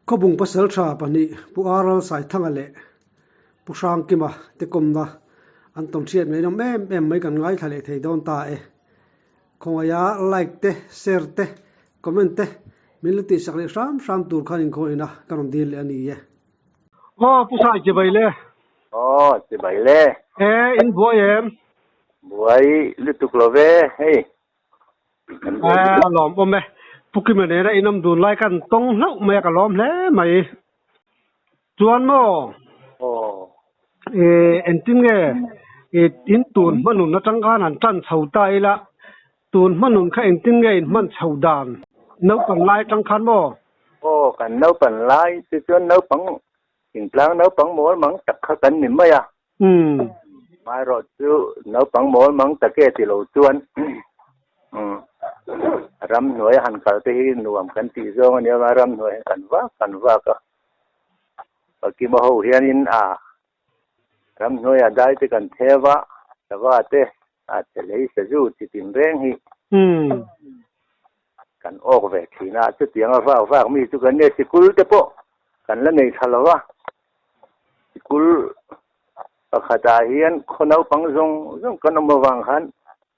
Khawbung pasaltha pahnih Pu Aral Saithanga leh Pu Hrangkima te kawmna an tawn hriat ngaihnawm em em mai kan ngaithla leh thei dawn ta e. Khawngaia like te, share te, comment te min la tihsak leh hram hram tur khan inkhawina ka rawn dil leh a ni e. Aw Pu Sai chibai le. Aw chibai le. E in buai em? Buai lutuk lo ve hei. A lawm awm e. Pu Kima nena in awm dun lai kan tawng hlauh mai a ka lawm hle mai. Chuan maw? Aw. E engtin nge in tun hmanun atang khan han tan chho ta ila tun hmanun kha engtin nge in hman chho dan naupang lai atang khan maw? Aw kan naupang lai chu chuan naupang thingtlang naupang mawl mang tak kha kan ni mai a. Hmaerawh chu naupang mawl mang tak e ti lo chuan ramhnuai a han kal te hi nuam kan tih zawng a nia, ramhnuai hi kan vak kan vak a, Pakima ho hianin a ramhnuai a dai te kan theu a, sava te a che lei sazu chi tin reng hi kan awk ve thin a, chutiang a vak vak mi chu kan nia sikul te pawh kan la nei tha lo va. Sikul pakhatah hian khaw naupang zawng zawng kan awm avang khan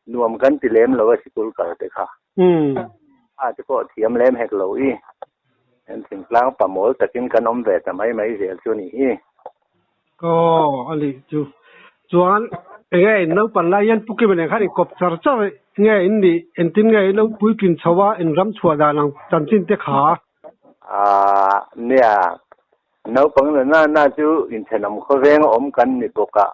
nuam kan ti lem lo a sikul kal te kha. A te pawh thiam lem hek lo i. Heng thingtlang pamawl takin kan awm ve ta mai mai zel chu a nih hi. Aw a nih chu. Chuan enge in naupang lai hian Pu Kima nen khan inkawp char char nge in nih engtin nge in lo puitlin chho a in ram chhuah dan ang chanchin te kha. Aaa nia, naupang la na na chu inthenawm khawveng a awm kan ni bawk a,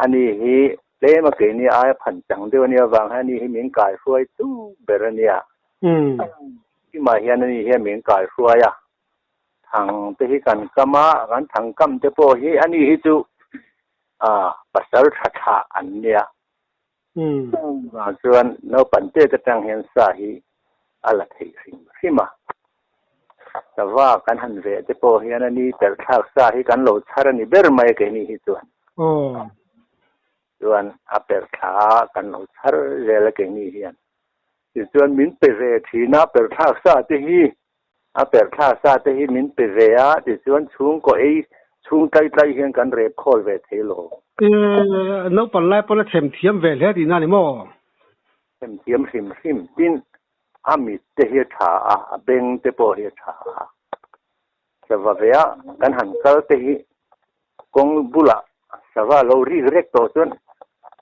ani hi tlem a keini aia phan chang deuh a nia vang hian ani hi min kaihruai tu ber a nia. Kimah hian ani hian min kaihruai a, thang te hi kan kam a, kan thang kam te pawh hi ani hi chu aaa pasal tha tha an nia. Chuvang chuan naupang tet atang hian sa hi a la theih hrim hrim a. Sava kan han veh te pawh hian a ni per thlak sa hi kan lo chhar a ni ber mai keini hi chuan. Chuan a per thla kan lo chhar zel a keini hian. Tichuan min pe ve thin a per thlak sa te hi a per thla sa te hi min pe ve a, tichuan chhungkaw ei chhung tlai tlai hian kan rep khawl ve thei lo. Naupang lai pawn a chhem thiam ve hle tihna a ni maw? Chhem thiam hrim hrim tin a mit te hi a tha a, a beng te pawh hi a tha a. Sava ve a kan han kal te hi kawng bulah sava lo rik rek tawh chuan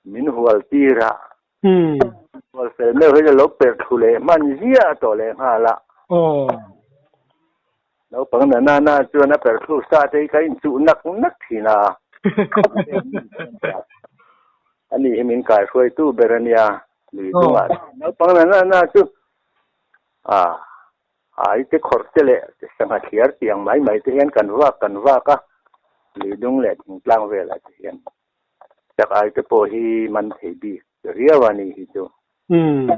min hual tir a, Hual fel meuh hi lo per thlu leh hman ziah tawh leh nghal a. Naupang na na na chuan a per thlu sa te hi ka inchuh nak nak thin a. Ani hi min kaihruaitu ber a nia, lui chungah naupang na na na chu a ai te khawrh te leh sangha thliar tiang mai mai te hian kan vak kan vak a, lui dung leh thingtlang velah te hian. Chak ai te pawh hi man thei bik riau a ni hi chu. Umm.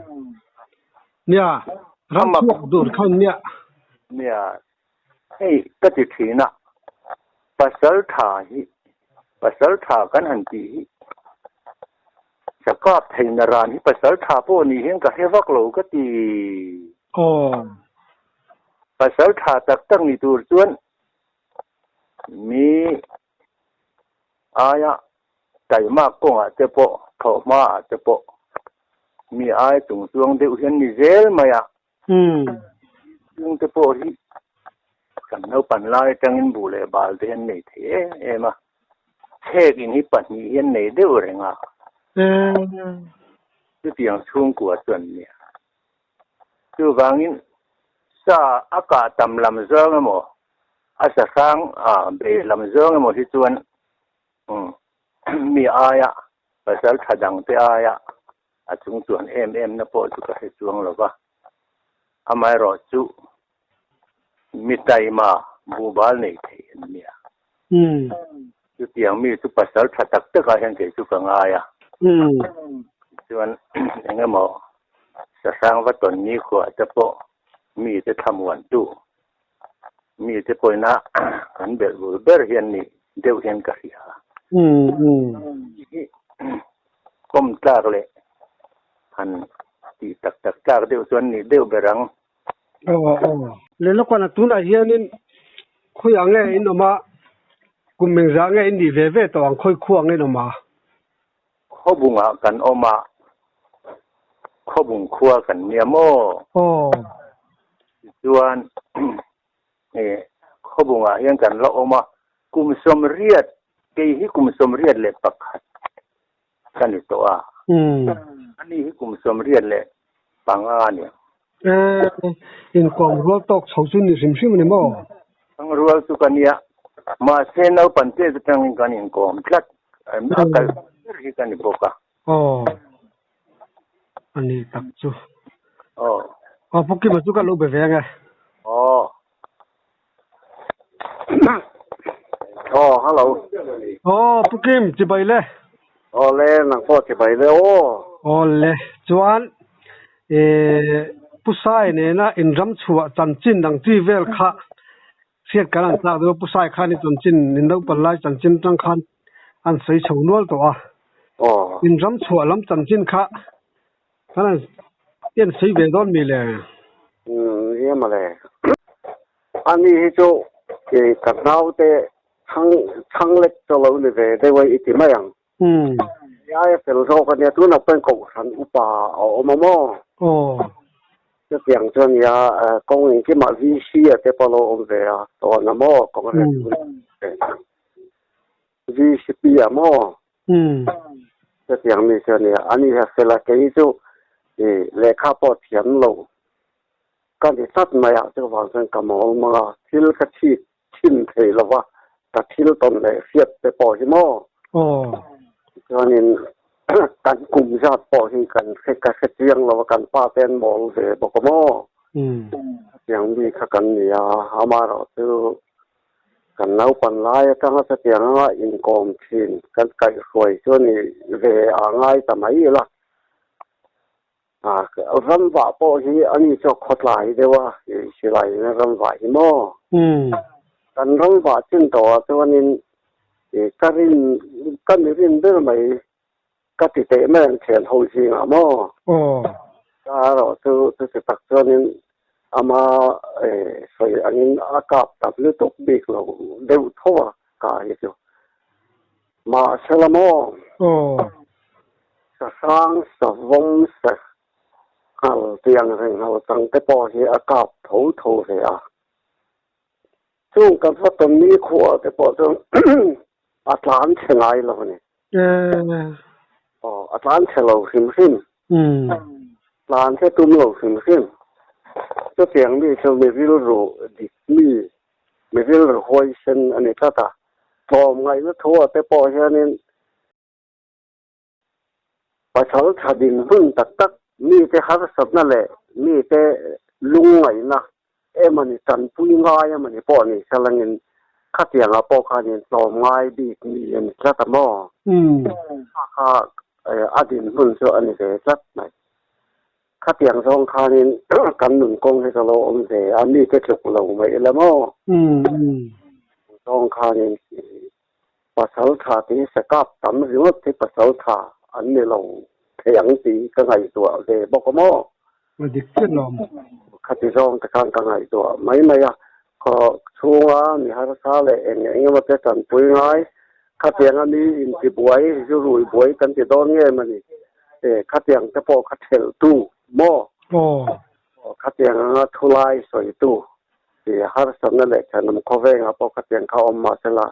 Nia, ram chhuak dur khan nia. Nia, hei ka ti thin a, pasal tha hi, pasal tha kan han tih hi, chakap thei na ran hi pasal tha pawh ni hian ka hre vak lo ka ti. Aw. Pasal tha tak tak ni tur chuan mi Aia taimak kawngah te pawh, thawhhmaah te pawh mi ai chung chuang deuh hian ni zel mai a. Chung te pawh hi kan naupan lai atangin buh leh bal te hian nei thei em em a. Chhek in hi pahnih hian nei deuh reng a. Chutiang chhungkua chuan nia. Chuvangin sa a kah tam lam zawng emaw, a sa hrang a bei lam zawng emaw hi chuan mi aia pasal tha dangte aia a chung chuan em em na pawh chu ka hre chuang lo va. Amaherawh chu mi taima buhbal nei thei an nia. Chutiang mi chu pasal tha tak takah hian kei chu ka ngai a. Tichuan eng emaw sahrang va tawn ni khuah te pawh mite thlamuantu, mite pawhina kan belh bul ber hian ni deuh hian ka hria. Kawm tlak leh han tih tak tak tlak deuh chuan ni deuh ber ang. Aw aw. Lelawkana tunah hianin. Khawiah nge in awm a, kum engzah nge in nih ve ve tawh ang khawi khuah nge in awm a? Khawbungah kan awm a, Khawbung khua kan nia maw? Aw. Tichuan Khawbungah hian kan la awm a, kum sawmriat, kei hi kum 81 ka ni tawh a, ani hi kum 85 a ni. Inkawm rual tawk chho chu ni hrim hrim a ni maw? Ang rual chu ka nia, mahse naupang te atangin kan inkawm tlat, a kal ber hi ka ni bawk a. Aw, a ni tak chu. Aw. Aw, Pu Kima chu ka lo be ve ang e. Aw. Aw, hello. Aw, Pu Kim, chibai le. Aw le, nang pawh chibai le aw. Aw le, chuan Pu Sai nena inram chhuah chanchin dang chi vel kha hriat kan an chak deuh a, Pu Sai khan i chanchin in naupang lai chanchin atang khan an sawi chho nual tawh a. Inram chhuah lam chanchin kha kan an en sawi ve dawn mi le? Umm nia mawle. Ani hi chu ka naute chhang chhang lek chu lo ni ve deuh a i ti mai ang. Umm. Ai a fel zawk a nia tunah pawhin kohhran upa a awm a maw? Aw. Chutiang chu a nia kawng engkimah VC a te pawh a lo awm ve a tawn a maw Congress VCP a maw? Umm. Chutiang mi chu a nia. Ani hi a fel a, kei chu i lehkha pawh thiam lo ka ni tlat mai a, chuvang chuan ka mawl mang a, thil ka chhit chhin thei lo va, ka thil tawn leh hriat te pawh hi maw? Aw. Chuanin kan kum zat pawh hi kan hre ka hre chiang lo va, kan pa te an mawl ve bawk a maw? Umm. Chutiang mi kha kan ni a, amaherawh chu Kan naupan lai atanga chutiang anga inkawm thin kan kaihhruai chu a ni ve a ngai ta mai ila. Ramvah pawh hi a ni chu a khawtlai deuh a, silai ina ramvah hi maw? Kan ramvah chin tawhah chuanin ka rin ka mi rin ber mai ka ti teh mai ang thian ho zingah maw? Ka erawh chu chuti tak chuanin ama sawi angin a kap tak lutuk bik lo deuh tho a ka hi chu. Mahsela maw? Sahrang savawm sa nghal tih ang reng ho chang te pawh hi a kap tho tho ve a. Chung kan va tawn ni khuah te pawh chuan a tlan chhe ngai lo a ni. Aw, a tlan chhe lo hrim hrim. Tlan chhe tum lo hrim hrim. Chutiang mi chu mi rilru dik mi, mi rilru huaisen a ni tlat a. Tlawm ngaihna thu-ah te pawh hianin Pasal tha dinhmun tak tak, mite harsatna leh mite lungngaihna emawni tanpui ngai emawni pawh ni selangin khatiangah pawh khanin tlawm ngai bik mi a ni tlat a maw? Kha kha a dinhmun chu a ni ve tlat mai. Khatiang zawng khanin kan nun kawng hi ka lo awm ve a, mite tluk lo mai ila maw? Zawng khanin Pasal tha tih hi sakap tam ringawt hi pasal tha an ni lo thei ang tih ka ngaihtuah ve bawk a maw? A dik chiah lo. Khati zawng te khan ka ngaihtuah mai mai a, khaw chhunga mi harsa leh eng eng emaw te tanpui ngai, khatianga mi intibuai, zu rui buai kan ti dawn nge mawni? Khatiang te pawh kha thelhtu maw? Aw. Khatiang anga thulai sawitu I harsatna leh thenawm khawvengah pawh khatiang kha awm mahsela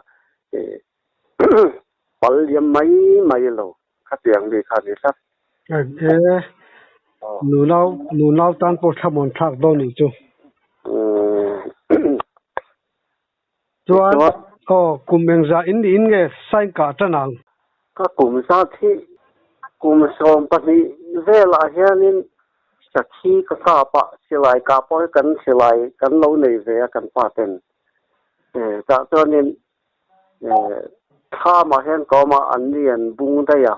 i pal liam mai mai lo khatiang mi kha a ni tlat. E, nunau nunau tan pawh thlamuan thlak dawn nih chu. Chuan aw kum engzah in niin nge sign kah tan ang? Ka kum zat hi kum 12 velah hianin sakhi ka kap a, silai kah pawh hi kan silai kan lo nei ve a kan pa ten. Tah chuanin thlamah hian ka awm a, an ni an bung daih a.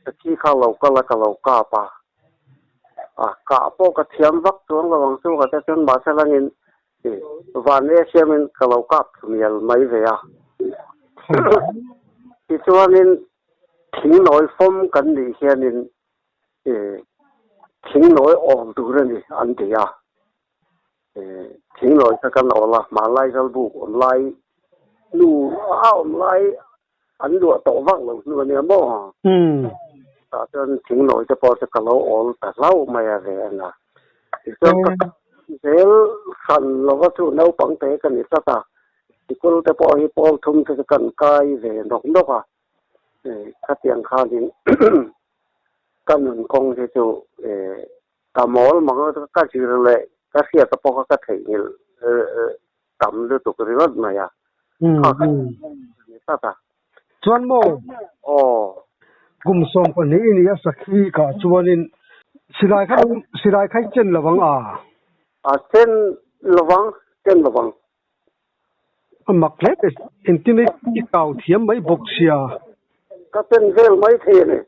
Sakhi kha lo kal a ka lo kap a, kah pawh ka thiam vak chuang lo ang chu ka te chuan mahse langin Van e siamin ka lo kap thumial mai ve a. Tichuanin thingnawi fawm kan nih hianin thingnawi awm tur a ni an ti a. Thinglawi kha kan awl a, hmanlai Zalbuk awm lai hnu a awm lai an luah tawh vak lo hnu a nia maw? Tah chuan thinglawi te pawh chu ka lo awl ta hlauh mai a ve a na. Tichuan ka kal zel hran lova chu naupang te ka ni tlat a, sikul te pawh hi pawl thum te chu kan kai ve nawk nawk a, khatiang khanin ka nun kawng hi chu Ka mawl mang a, ka zir leh ka hriat a pawh kha ka theihnghilh tam lutuk ringawt mai a. Kha kha ni tlat a. Chuan maw? Aw. Kum 12 i nia sakhi kah chuanin silai kha silai kha i chen lovang a? A chen lovang, chen lovang. A mak hle mai, engtin i kau thiam mai bawk sia. Ka chen vel mai thei a ni.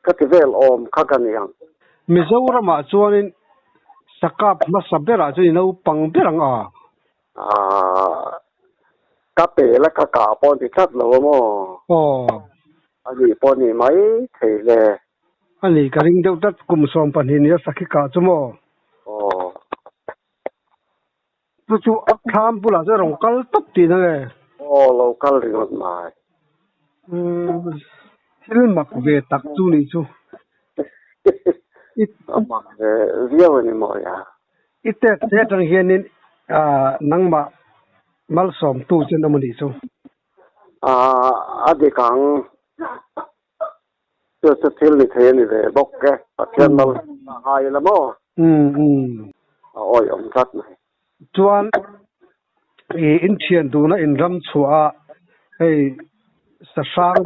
Ka ti vel awm kha ka ni ang. Mizoramah chuanin sakap hmasa berah chuan i naupang ber ang a. Ka pe la ka kah pawh ni tlat lo a maw? Aw. A nih pawh ni mai thei hle. A ni, ka ring deuh tlat kum 12 nia sakhi kah chu maw? Aw. Chu chu a thlam bulah chuan rawn kal tawp tihna nge? Aw, lo kal ringawt mai. Umm, thil mak ve tak chu nih chu. A mak ve viau a ni maw ya? I tet te atang hianin nangmah malsawmtu chu an awm a nih chu. A dik ang. Chu chu thil ni thei a ni ve bawk e, Pathian mal a ngai ila maw? A awih awm tlat mai. Chuan i inthian duhna inram chhuah a, hei sahrang,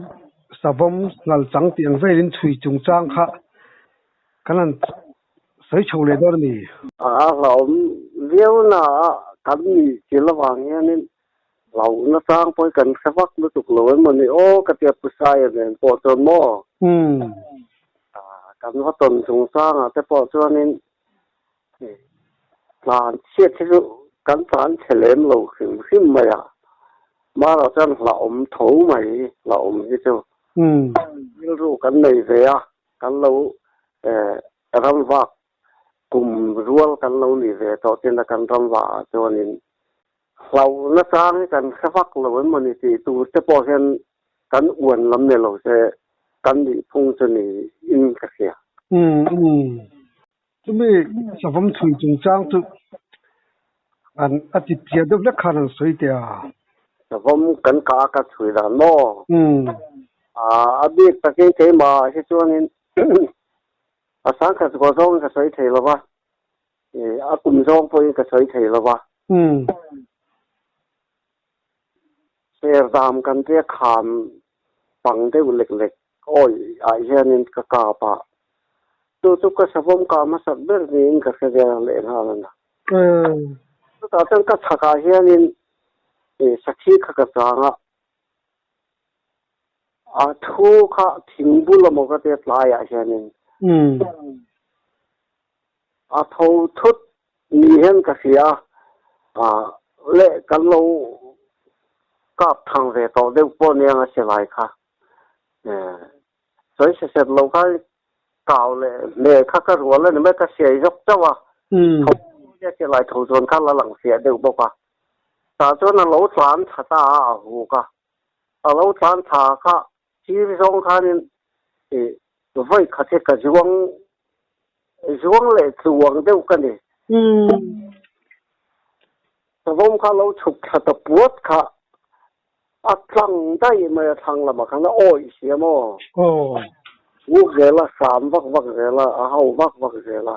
savawm, ngalchang tih ang velin chhui chungchang kha kan han sawi chho leh dawn a ni. A hlauhawm viau na a kan nih thil avang hianin Hlauhna chang pawh hi kan hre vak lutuk lo em maw ni aw ka tia Pu Saia nen pawh chuan maw kan va tawn chung changah te pawh chuanin tlan chhiat hi chu kan tlan chhe lem lo hrim hrim mai a, marawh chuan hlauhawm tho mai hlauhawm hi chu rilru kan nei ve a, kan lo ramvak kum rual kan lo ni ve tawh tin a kan ramvah ah chuanin Hlauhna chang hi kan hre vak lo em mawni tih tur te pawh hian kan uan lam ni lo se kan nih phung chu ni in ka hria. Umm. Chumi savawm chhui chungchang chu an a ti piah deuh hlek khan an sawi teh a. Savawm kan kah a ka chhui dan maw? Umm. A bik takin keimah hi chuanin a sangkhat kawh zawngin ka sawi thei lo va. A kum zawng pawhin ka sawi thei lo va. Serdam kan tia kham pang deuh lek lek awih ah hianin ka kap a. Chu chu ka savawm kah hmasak ber niin ka hre vel leh nghal a na. Chutah chuan ka chhakah hianin sakhi kha ka chang a. A thu kha thing bul emaw ka tia tlaiah hianin. A tho thut ni hian ka hria a, leh kan lo kap thang ve tawh deuh pawh nia nga silai kha. Sawi se set lo kha kau leh hmeh kha ka rual a ni mai, ka siai zawk chauh a, tho nia silai tho zawn kha la lang fiah deuh bawk a. Tah chuan a lo tlan thla ta a, a huk a, a lo tlan thla kha Sir zawng khanin vawi khat hi ka zuang zuang leh tluang deuh ka ni. Savawm kha lo chhuk thla ta puat kha a tlang daih mai a thlang lamah khan a awih si a maw? Uk zel a, hram vak vak zel a, a ho vak vak zel a.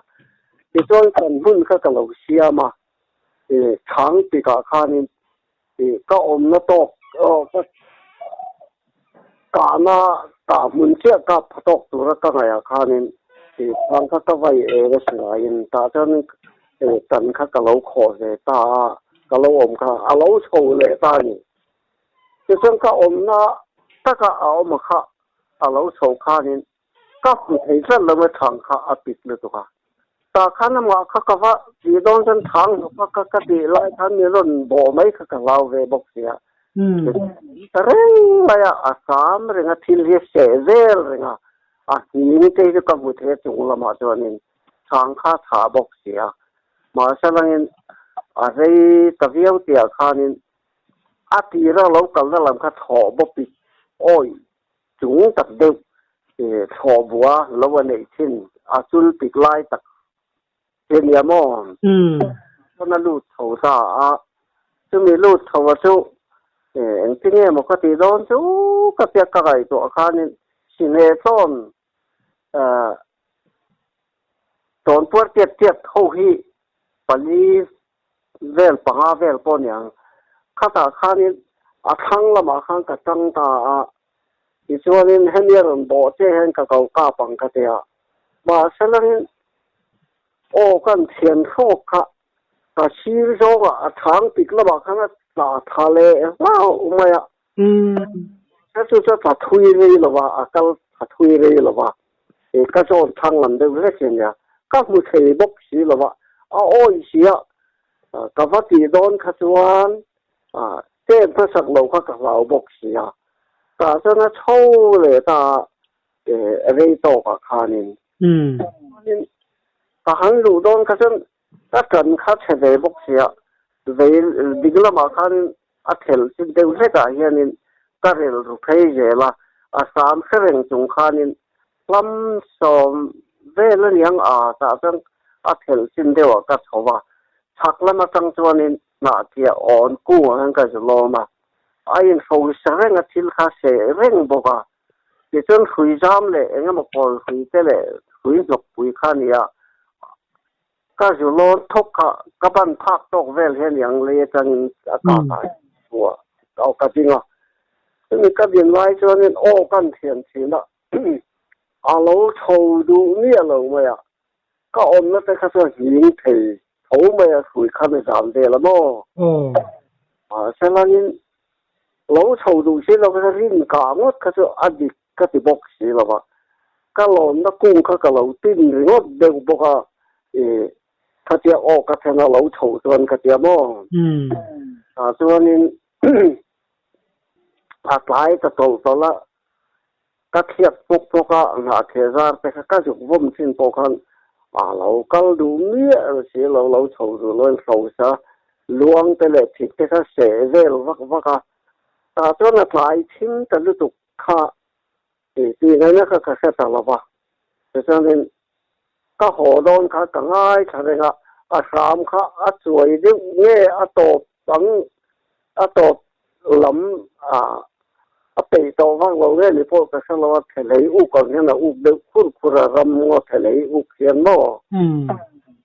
Tichuan kan hmun kha ka lo siam a, chhang tikah khanin Ka awmna tawk ka kahna kah hmun chiah kap pha tawk tura ka ngaihah khanin thang kha ka vai eng a si laiin tah chuan tan kha ka lo khawh ve ta a, ka lo awm kha a lo chho leh ta a ni. Tichuan ka awmna takah a awm a kha a lo chho khanin Ka hmu thei tlat lo mai thang kha a pik lutuk a. Tah khan amah kha ka va tih dawn chuan thang hnawk a ka ka tih lai khan mi rawn bawh mai kha ka hlau ve bawk sia. Ta reng mai a, a sam reng a, thil hi a seh vel reng a, a hning te hi chu ka hmu thei a chung lamah chuanin thang kha a chhah bawk sia. Mahse langin a rei ta viau tihah khanin a tira lo kalna lam kha thlawh bawpik awih chung tak deuh thlawh bua lo a neih thin a chul pik lai tak hi a nia maw? Chuan a lut chho ta a, chumi lut chho a chu engtinge maw ka tih dawn chu ka tia ka ngaihtuah khanin Sine tlawn Tawnpuar tiat tiat ho hi pali vel panga vel pawh niang. Khatah khanin a thlang lamah khan ka tang ta a, tichuanin hemi a rawn bawh che hian ka ko kap ang ka ti a. Mahse langin aw kan thian hrawk kha ka sir zawngah a chhang pik lamah khan a tla tha leh hlauh mai a. Ka chu chu a tla thui rei lo va, a kal tla thui rei lo va, ka zawn thang lam deuh hlek hi a nia. Ka hmu thei bawk si lo va, a awih si a, ka va tih dawn kha chuan chen hmasak lo kha ka hlau bawk si a, tah chuan a chho leh ta a, rei tawkah khanin. Chuanin ka han luh dawn kha chuan ka ṭan kha chhe ve bawk si a, vei ding lamah khanin A thelh chin deuh hlekah hianin ka rilru phei zel a, a sam hre reng chung khanin hlam sawm vel a niang a tah chuan a thelh chin deuhah ka chho a, chhak lam atang chuanin hnahkiah awn kungah hian ka zu lawm a, a inhrosa reng a thil kha seh reng bawk a, tichuan hrui zam leh eng emaw kawl hrui te leh hrui hnawkpui kha a ni a, Ka zu lawn thawk kha ka ban phak tawk vel hian iang lei atangin a kak ah hmuh a ka ding a. Chumi ka din lai chuanin aw kan thiam thin a, a lo chho duh miah lo mai a, ka awmna te kha chuan hing thei tho mai a hrui kha mi zam vel a maw? Mahse langin lo chho duh si lo kha rin kah ngawt kha chu a dik ka ti bawk si lo va, ka lawnna kung kha ka lo tin ringawt deuh bawk a, i khatia aw ka then a lo chhoh chuan ka tia maw? Tah chuanin a tlai ta tawlh tawlh a, ka thliak pawk pawk a, hnahtheh zar te kha ka zuk vawm thin pawh khan a lo kal duh miah lo si lo, lo chho duh lo in hrosa luang te leh thik te kha seh vel vak vak a, tah chuan a tlai thim ta lutuk. Kha tih ngaihna kha ka hre ta lo va, tichuanin ka haw dawn kha ka ngaithla reng a, a hram kha a chuai deuh nge a tawp ang, a tawp lam a peih tawh vak lo nge ni pawh ka hre lo a, thelei uk ang hian a uk deuh khur khur a, ram ngaw thelei uk hian maw?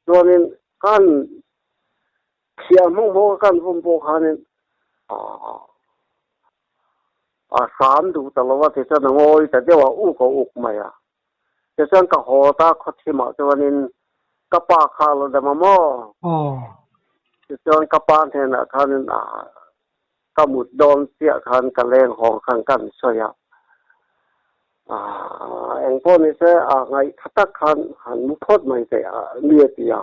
Chuanin kan thiam hmang hmawk a kan vawm pawh khanin A hram duh ta lo a tichuan a ngawi ta deuh a, uk a uk mai a. Tichuan ka haw ta khawthimah chuanin ka pa kha a lo dam a maw? Tichuan ka pa hnenah khanin a ka mut dawn chiah khan ka leng hawng khan kan sawi a. Engpawh nise a ngaih tha tak khan han mu phawt mai teh a mi a ti a.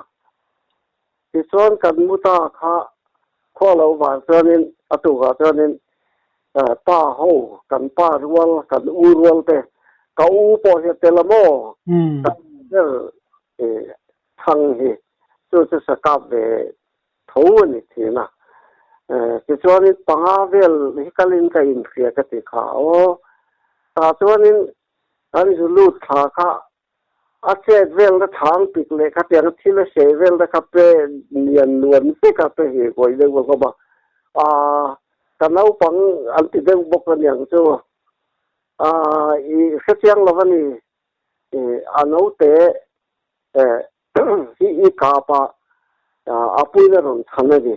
Tichuan kan mu ta kha khua lo vang chuanin a tukah chuanin pa ho kan pa rual kan u rual te ka u pawh hi a tel a maw ka ber thang hi chu chu sa kap ve tho a ni thin a. Tichuanin panga vel hi kalin ka inhria ka ti kha aw. Tah chuanin kan zu lut thla kha A chet velna chhang pik leh khatiang thil a hreh velna kha pe lian nuam vek a pe hi kawi deuh a hlawm a. Aaa ka naupang an ti deuh bawk a niang chu. Aaa i hrechiang lo a ni. I a naute eh hi i kap a, a puina rawn chhan a ni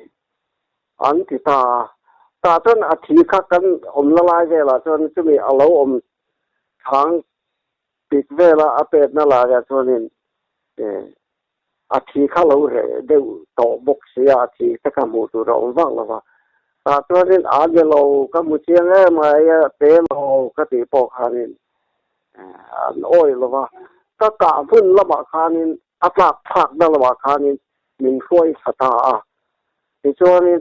an ti ta a. Tah chuan a thi kha kan awmna lai velah chuan chumi a lo awm chhang Pik vela a petna laiah chuanin a thi kha lo reh deuh tawh bawk si a, a thi te kha hmuh tur a awm vak lo va. Tah chuanin a ni lo, ka hmu chiang em ai a, te lo ka tih pawh khanin an awih lo va. Ka kah hmun lamah khanin a tlak thlakna lamah khanin min hruai thla ta a. Tichuanin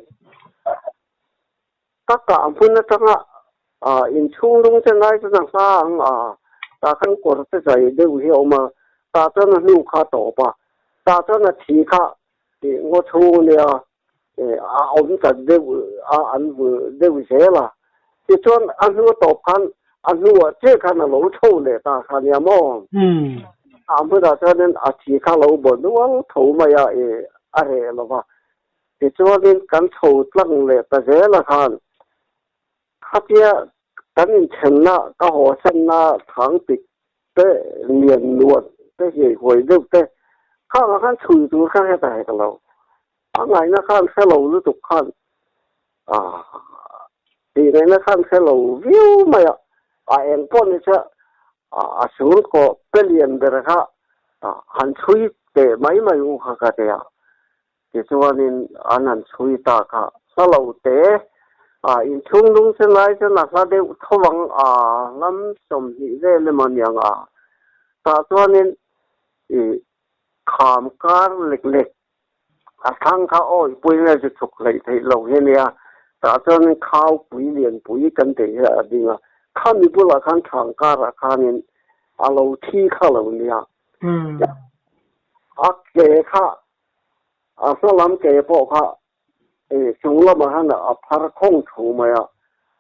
Ka kah hmun atanga inchhung lung te ngai chuan a hla ang a, tah khan kawr te zai deuh hi a awm a, tah chuan a hnu kha a tawp a, tah chuan a thi kha Ngaw chhung nia a awm ta deuh a, an vul deuh zel a. Tichuan a hnu tawp khan a hnuah chiah khan a lo chho leh ta kha nia maw? A hmunah chuanin a thi kha a lo baw nual tho mai a, a reh lo va. Tichuanin kan chho tlang leh ta zel a khan Khatia kan inthenna ka hawsanna thang pik te lian nuat te hiai huai deuh te khangah khan chhui tur kha heta hek lo. A ngaihna khan hre lo lutuk khan ah tih ngaihna khan hre lo viau mai a, a eng pawh ni che a sur kawh pe lian ber kha han chhui teh mai mai u kha ka ti a. Tichuanin an han chhui ta kha hla lo te a inchhung lung che lai chuan a hla deuh tho ang a hlam 20 vel emaw niang a tah chuanin ih kham kar lek lek a thlang kha awi pui nge chu chhuk hleih theih loh hi ania tah chuanin khau pui lian pui kan tih hi a ding a khami bulah khan thlang karah khanin a lo thi kha lo nia a ke kha A hma lam ke pawh kha chung lamah khan a phar khawng thu mai a,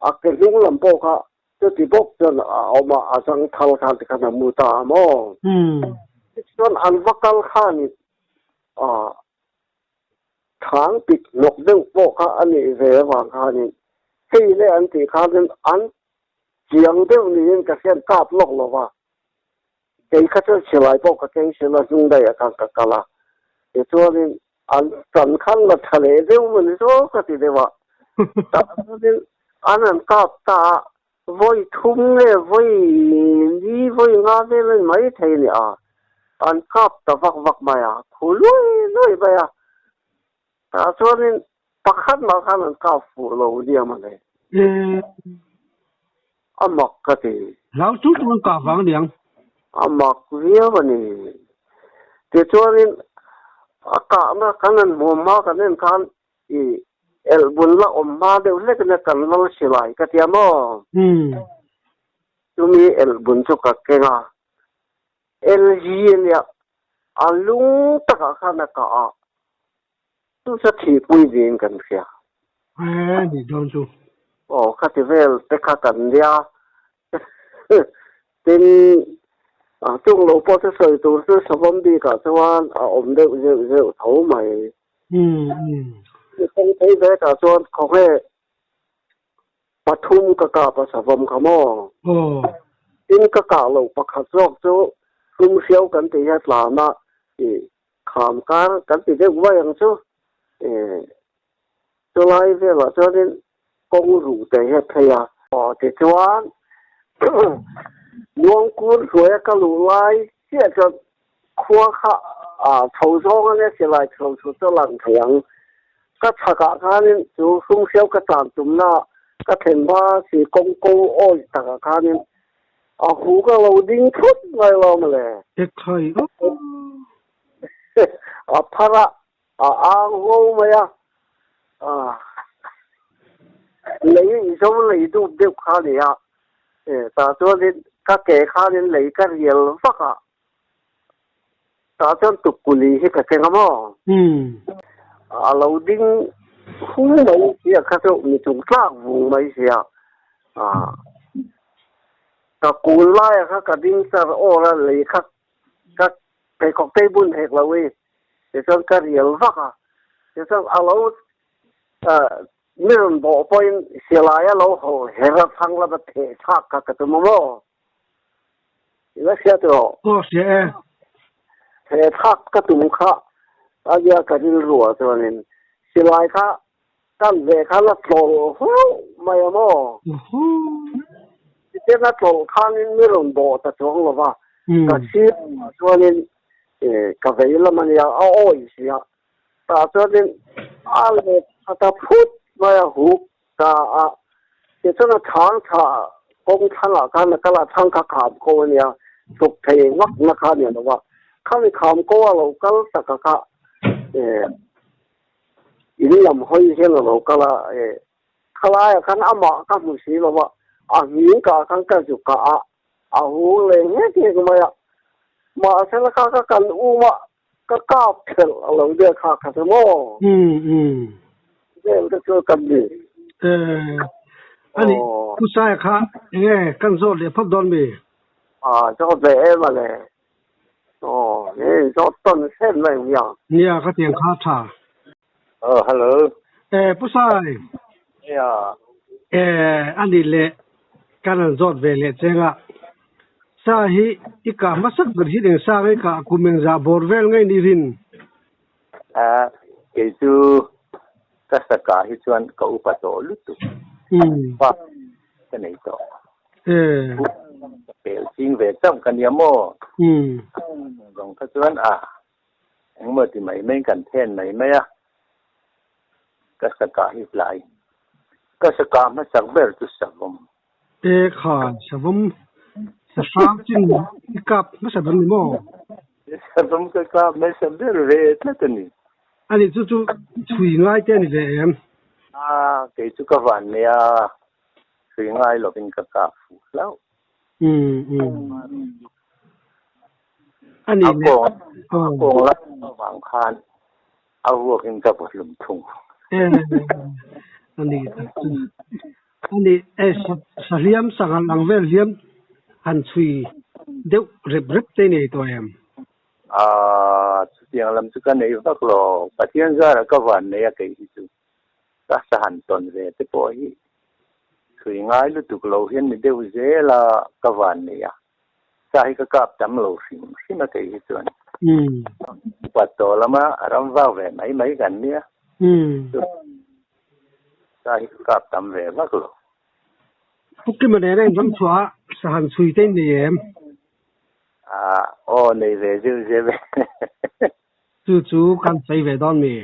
a ke hnung lam pawh kha chuti bawk chuan a awm a, a zang thal khan tikhan a mu ta a maw? Tichuan an va kal khanin thang pik hnawk deuh pawh kha a nih ve avang khanin hei le an tih khanin an chiang deuh niin ka hriat kap lawk lo va. Kei kha chuan silai pawh ka keng sil a, hnung daih ah khan ka kal a, tichuanin an tan khan la tha leh deuh maw ni chu ka ti deuh a, tah chuanin an han kap ta a, vawi thum nge vawi li vawi nga vel a ni mai thei a ni a, an kap ta vak vak mai a, khu luai luai mai a, tah chuanin pakhat mah khan an kap fuh lo nia mawle. A mak ka ti. Hlau chu chu an kah vang niang. A mak viau a ni. Tichuanin a kahna kan han hmuam hma kan en khan i elh bun la awm hma deuh hlek ania kan lal silai ka tia maw? Chumi elh bun chu ka keng a. LG ania a lung takah khan a kah a. Chu chu thihpui niin kan hria. He ni dawn chu. Aw khati vel te kha kan nia. Tin, chung lo pawh chu sawi tur chu savawm bikah chuan a awm deuh zeuh zeuh tho mai. Kawng phei vekah chuan khawnge pathum ka kap a savawm kha maw? Tin ka kah loh pakhat zawk chu hlum hriau kan tih hian tlana ih Kham kar kan ti deuh mai ang chu. Chulai velah chuanin kawng ruh te hi a phei a. Aw tichuan Luangkur hnuaia ka luh lai chiah chuan khua kha chho zawng ania silai chho chu chu lang thei ang. Ka chhakah khanin chu hrumhriau ka tlan tumna ka thlen hma si kawng ko awih takah khanin A hu ka lo ding thut mai lo mawle. Ekhai aw. A phar a, a ang huau mai a. Lei i zo lei dup deuh kha a ni a. Tah chuanin ka ke khanin lei ka rial vak a. Tah chuan tukkuli hi ka keng a maw? A lo ding hu mai si a, kha chu mi chung tlak vung mai si a. Ka kul laia kha ka ding char awr a, lei kha ka pheikhawk tei bun hek lo i, tichuan ka rial vak a. Tichuan a lo mi rawn bawh pawhin silai a lo haw her a thlang lama theh thlak kha ka tum a maw? I la hria tawh? Aw hria e. He thlak ka tum kha a nia ka rilru ah chuanin silai kha kan ve khan a tlawlh hlauh mai a maw? Tichuan a tlawlh khanin mi rawn bawh ta chuang lo va, ka sir ah chuanin ka vei lam a nia a awih si a, tah chuanin a let thla ta phut mai a huk Ta a, tichuan a chhang tha kawng thlangah khan a kal a, chhang kha kham ko a nia, chhuk thei vak na kha a ni lo va, khami kham ko a lo kal tak a kha eh in lam hawi hian a lo kal a, eh khalaiah khan amah ka hmu si lo va, a hming kah khan ka zuk kah a, a hung leh nghek nghek mai a, mahse la kha ka kan um a. Ka kap khelh a lo nia kha kha chu maw? Um um. Vel te chu kan ni. Eh, ani Pu Saia kha enge kan zawt leh phawt dawn mi? A zawt ve em a le. Aw, hei zawt tawn hret mai nia. Nia ka tiang kha tha. Oh, hello. Eh, Pu Sai. Nia. Eh, ani leh kan han zawt ve leh cheng a. Sa hi i kah hmasak ber hi eng sa nge kah kum engzah bawr vel ngei ni rin? A, kei chu ka sa kah hi chuan ka upa tawh lutuk. Pa ka nei tawh. Ka pel ching ve chauh ka nia maw? Zawng kha chuan a, engmaw ti mai mai kan then mai mai a, ka sa kah hi tlai. Ka sa kah hmasak ber chu savawm. E kha, savawm sa hrang chin i kap hmasa ber ni maw? Savawm ka kap hmasa ber ve tlat a ni. A nih chu chu chhui ngai te a ni ve em? A, kei chu ka van nei a, chhui ngai lovin ka kap fuh hlauh. Um, um. A nih leh. A kawng lai avang khan a vuakin ka vahlum thung. E, a nih tak chu. A nih, e, sahliam sanghal ang vel hliam han chhui deuh rep rep te nei tawh em? Aaa, chutiang lam chu ka nei vak lo. Pathian zara ka van nei a kei hi chu. Ka sahan tawn ve te pawh hi chhui ngai lutuk lo hian ni deuh zel a ka van nei a. Sa hi ka kap tam lo hrim hrim a kei hi chuan. Upat tawh lama ram vak ve mai mai kan nia. Sa hi ka kap tam ve vak lo. Pu Kima nena in ram chhuah a sa han chhui te in nei em? Ah, aw nei ve zeuh zeuh e. Chu chu kan sawi ve dawn mi?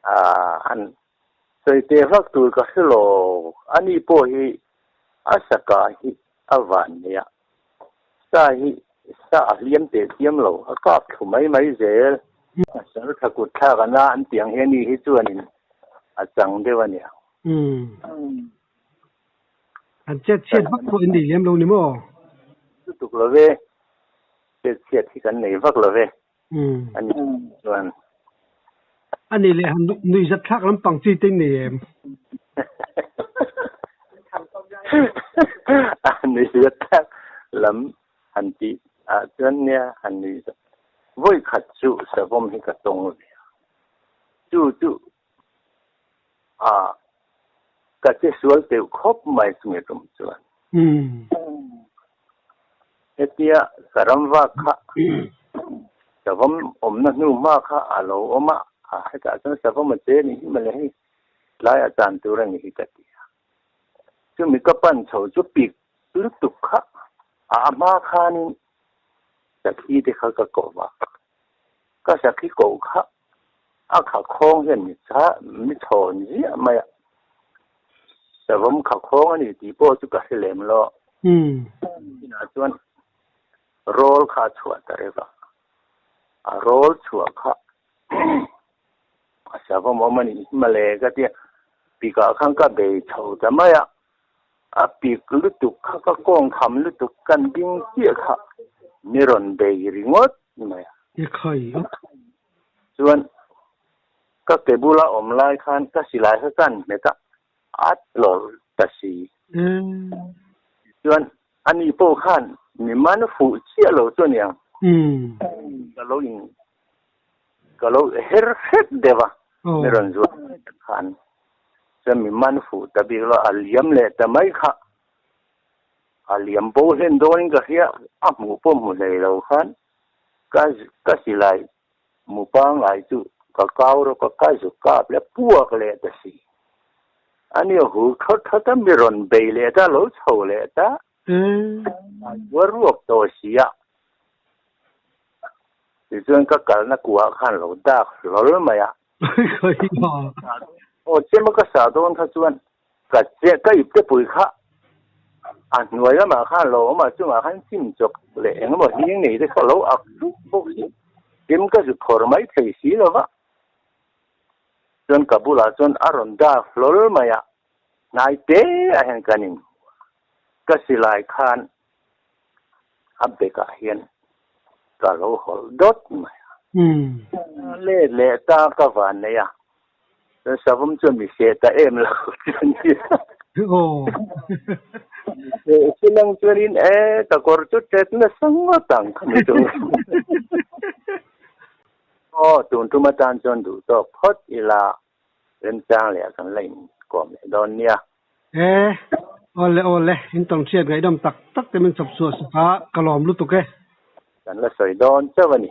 Ah, han sawi teh vak tur ka hre lo. Ani pawh hi a saka hi a van nei a, sa hi sa a hliam teh chiam lo, a kap thlu mai mai zel. A sar tha kut thlak a na an tih ang hi ani hi chuanin a chang deuh a nia. Umm. An chet chhiat vak pawh in nei lem lo ni maw? Lutuk lo ve, chet chhiat hi kan nei vak lo ve. A ni chuan. A ni leh han nui zat thlak lampang chi te in nei em? A nui zat thlak lam han tih ah chuan nia han nui zat. Vawi khat chu savawm hi ka tawng ve a. Chu chu a ka che sual teuh khawp mai chunge tum chuan. Hetia ka ram vak kha savawm awmna hnu hma kha a lo awm a, a hetah chuan savawm a che ni hi mawle hei tlaiah chan tur a ni hi ka ti a. Chumi ka pan chho chu pik lutuk kha a hma khanin sakhi te kha ka ko va. Ka sakhi koh kha a kha khawng hian mi cha mi chhawn ziah mai a, savawm kha khawng a ni tih pawh chu ka hre lem lo. Inah chuan rawl kha a chhuah ta reuh a, a rawl chhuah kha a savawm awm a nih hi mawle ka tia, pikah khan ka bei chho ta mai a, a pik lutuk kha ka kawng tham lutuk kan ding chiah kha mi rawn bei ringawt mai a. Chuan ka ke bula awm lai khan ka silai kha ka an hmet a, a tlawrh ta si. Chuan ani pawh khan mi man fuh chiah lo chu aniang. Ka lo in ka lo her hret deuh a, mi rawn zuah khan chuan mi man fuh ta bik lo a liam leh ta mai kha. A liam bo hlen dawnin ka hria, a hmuh pawh hmu hlei lo khan ka ka silai mu pangngai chu ka kau rawk a, ka zu kap leh puak leh ta si. Ani a hur thawt thawt a, mi rawn bei leh ta, lo chho leh ta, a zuar ruak tawh si a. Tichuan ka kalna kuah khan lo dak hlawl mai a. Aw chem a ka sah dawn kha chuan Ka che ka ip te pui kha a hnuai lamah khan lo awm a, chungah khan chim chawk leh eng emaw hling nei te kha lo ak ṭup bawk si. Chem ka zu phawrh mai thei si lo va. Chuan ka bulah chuan a rawn dak hlawl mai a, hnai te ah hian kan inhmu a. Ka silai khan a bekah hian ka lo hawlh dawt mai a. Let leh ta ka van nei a, chuan savawm chuan mi seh ta em lo chu a ni. Seh silang chuanin e ka kawr chu tet nasa ngawt ang kha mi chu. Aw tun tum atan chuan duh tawk phawt ila remchang leh kan la inkawm leh dawn nia. E, awle awle, in tawnhriat ngaihdam tak tak te min chawp chhuah sak a, ka lawm lutuk e. Kan la sawi dawn chauh a ni.